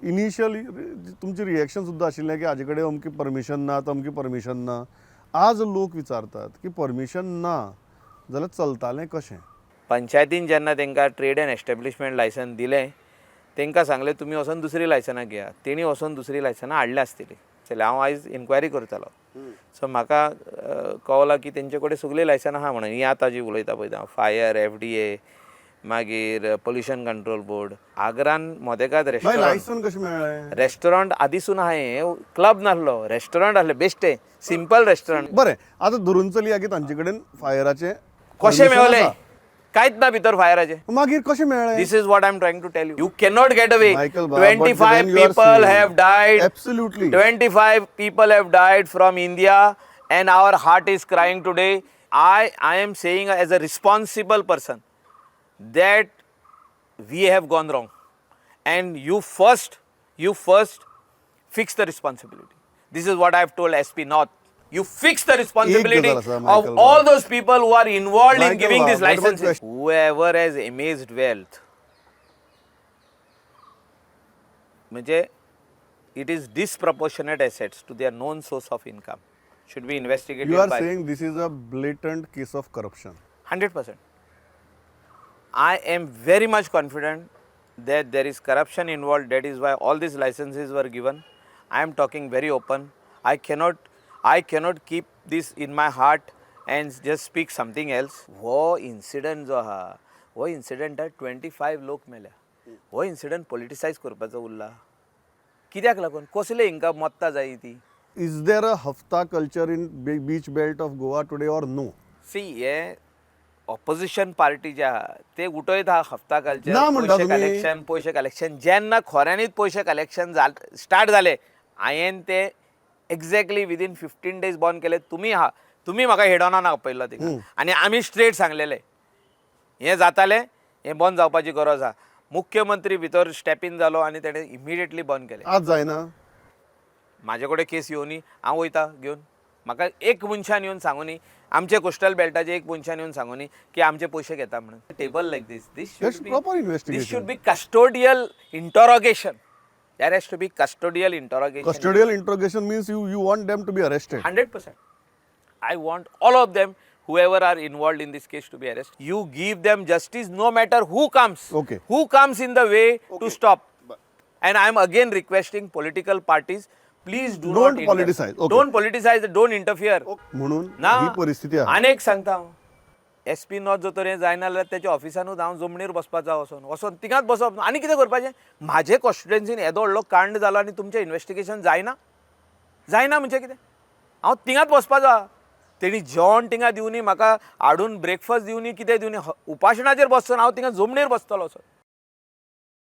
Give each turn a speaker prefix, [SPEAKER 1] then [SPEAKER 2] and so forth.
[SPEAKER 1] Initially तुमचें reaction सुद्दां आशिल्लें की हाजे कडेन अमकी परमिशन ना, तमकी परमिशन ना. आज लोक विचारतात की परमिशन ना जाल्यार चलतालें कशें?
[SPEAKER 2] पंचायतीन जेन्ना तांकां ट्रेड एंड एस्टेब्लिशमेंट लायसन दिलें, तांकां सांगलें तुमी वचोन दुसरी लायसनां घेयात. तेणी वचोन दुसरी लायसनां हाडल्या आसतलीं जाल्यार हांव आयज इन्क्वायरी करतालो. सो म्हाका कळ्ळां की तेंचे कडेन सगळीं लायसनां आहा म्हणून. ही आतां जी उलयता पळय हांव, फायर, एफडीए, मागीर पोल्युशन कंट्रोल बोर्ड, आग्रान मोदेकाद
[SPEAKER 1] मागीर
[SPEAKER 2] रेस्टॉरंट.
[SPEAKER 1] लायसन कशें मेळ्ळें?
[SPEAKER 2] रेस्टॉरंट आदीसून आहा हें, क्लब नासलो, रेस्टॉरंट आसलें, बेश्टें सिंपल रेस्टॉरंट.
[SPEAKER 1] बरें, आतां धरून चलया की तांचे कडेन फायराचें
[SPEAKER 2] कशें
[SPEAKER 1] permission
[SPEAKER 2] मेवलें?
[SPEAKER 1] आसा.
[SPEAKER 2] कांयच ना भितर फायराचें.
[SPEAKER 1] मागीर कशें मेळ्ळें?
[SPEAKER 2] This is what I'm trying to tell you. You cannot get away.
[SPEAKER 1] Michael, but
[SPEAKER 2] 25
[SPEAKER 1] when you are
[SPEAKER 2] people
[SPEAKER 1] saying-
[SPEAKER 2] have died.
[SPEAKER 1] Absolutely.
[SPEAKER 2] 25 people have died from India, and our heart is crying today. I am saying as a responsible person that we have gone wrong. And you first fix the responsibility. This is what I have told SP North. You fix the responsibility
[SPEAKER 1] गजाल आसा,
[SPEAKER 2] of
[SPEAKER 1] Michael
[SPEAKER 2] all
[SPEAKER 1] Bab.
[SPEAKER 2] Those people who are involved in
[SPEAKER 1] Michael
[SPEAKER 2] giving
[SPEAKER 1] Bab,
[SPEAKER 2] these
[SPEAKER 1] but one
[SPEAKER 2] licenses.
[SPEAKER 1] Question.
[SPEAKER 2] Whoever has amassed wealth, म्हणजे it is disproportionate assets to their known source of income, should be investigated.
[SPEAKER 1] You are
[SPEAKER 2] by
[SPEAKER 1] saying this is a blatant case of corruption.
[SPEAKER 2] 100%. I am very much confident that there is corruption involved. That is why all these licenses were given. I am talking very open. I cannot keep this in my heart and just speak something else. हो incident जो आहा, हो इन्सिडंटार 25 लोक मेल्या. हो incident politicise करपाचो उरला कित्याक लागून? कसले हिंकां मत्तां जाय ती?
[SPEAKER 1] Is there a hafta culture in beach belt of Goa today or no?
[SPEAKER 2] See, हे ऑपोजिशन पार्टी जे आहा ते उठयत आहा हफ्ता कल्चर.
[SPEAKER 1] ना म्हणटा
[SPEAKER 2] पयशे
[SPEAKER 1] तुमी.
[SPEAKER 2] कलेक्शन, पयशे कलेक्शन. जेन्ना खऱ्यांनीच पयशे कलेक्शन स्टार्ट जाले, हांवें ते एक्झॅक्टली विदीन 15 डेज बंद केले. तुमी आहा, तुमी म्हाका हेडॉनान आपयल्लो थिंगा आनी आमी स्ट्रेट सांगलेले, हें जातालें, हें बंद जावपाची गरज आहा. मुख्यमंत्री भितर स्टेप इन जालो आनी तेणें इमिडिएटली बंद केलें.
[SPEAKER 1] आज जायना?
[SPEAKER 2] म्हाजे कडेन केस येवनी, हांव वयता घेवन. म्हाका एक मनशान येवन सांगूनी, आमचे कोस्टल बेल्टाचे एक मनशान येवन सांगूनी की आमचे पयशे घेता म्हणून. Table like this, this
[SPEAKER 1] That's
[SPEAKER 2] should
[SPEAKER 1] proper
[SPEAKER 2] be,
[SPEAKER 1] investigation.
[SPEAKER 2] This should be custodial interrogation. There has to be custodial interrogation.
[SPEAKER 1] Custodial interrogation means you want them to be arrested.
[SPEAKER 2] 100%. I want all of them, whoever are involved in this case, to be arrested. You give them justice no matter who comes. Who comes in the way to stop. And I am again requesting political parties, please do
[SPEAKER 1] Don't
[SPEAKER 2] not
[SPEAKER 1] politicize. Okay.
[SPEAKER 2] Don't politicize, don't interfere.
[SPEAKER 1] म्हणून
[SPEAKER 2] ना.
[SPEAKER 1] ही परिस्थिती आहे.
[SPEAKER 2] आनी एक सांगता हांव, S P north जो तरेन जायना जाल्यार तेच्या ऑफिसानूच हांव जमनीर बसपाचो, वचोन वचोन थिंगाच बसप आनी कितें करपाचें? म्हाजे कॉन्स्टिट्युएन्सीन येदो व्हडलो कांड जालो आनी तुमचें इन्वेस्टिगेशन जायना? जायना म्हणजे कितें? हांव थिंगाच बसपाचो आहा. तेणी जेवण थिंगा दिवनी, म्हाका हाडून ब्रेकफास्ट दिवनी, कितें दिवनी, उपाशणाचेर बसचो ना हांव, थिंगा जमनीर बसतलो वचोन.